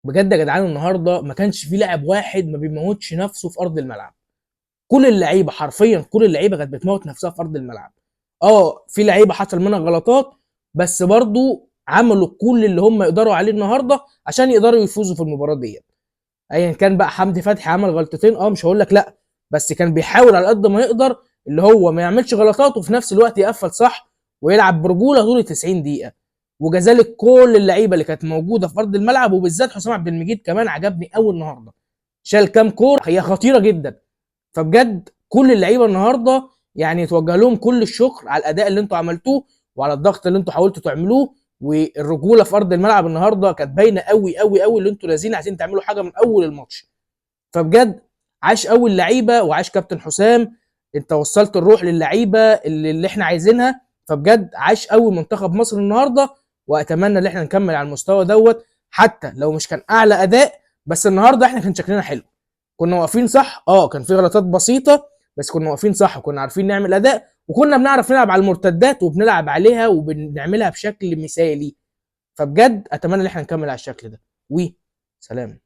بجد يا جدعان النهارده ما كانش في لاعب واحد ما بيموتش نفسه في ارض الملعب. كل اللعيبة حرفيا، كل اللعيبة كانت بتموت نفسها في ارض الملعب. في لعيبة حصل منها غلطات، بس برضو عملوا كل اللي هم يقدروا عليه النهارده عشان يقدروا يفوزوا في المباراة ديت. ايا كان بقى، حمدي فتحي عمل غلطتين، مش هقول لك لا، بس كان بيحاول على قد ما يقدر اللي هو ما يعملش غلطات، وفي نفس الوقت يقفل صح ويلعب برجوله طول 90 دقيقة. وكذلك كل اللعيبة اللي كانت موجودة في ارض الملعب، وبالذات حسام عبد المجيد كمان عجبني قوي النهارده، شال كام كورة هي خطيرة جدا. فبجد كل اللعيبة النهارده يعني يتوجه لهم كل الشكر على الاداء اللي انتوا عملتوه وعلى الضغط اللي انتوا حاولتوا تعملوه، والرجوله في ارض الملعب النهارده كانت باينة قوي قوي قوي اللي انتوا لازين عايزين تعملوا حاجة من اول الماتش. فبجد عاش اول لعيبة وعاش كابتن حسام، انت وصلت الروح للعيبة اللي احنا عايزينها. فبجد عاش قوي منتخب مصر النهارده، واتمنى ان احنا نكمل على المستوى دوت، حتى لو مش كان اعلى اداء، بس النهارده احنا كان شكلنا حلو، كنا واقفين صح. كان في غلطات بسيطة، بس كنا واقفين صح وكنا عارفين نعمل اداء، وكنا بنعرف نلعب على المرتدات وبنلعب عليها وبنعملها بشكل مثالي. فبجد اتمنى ان احنا نكمل على الشكل ده، وسلام.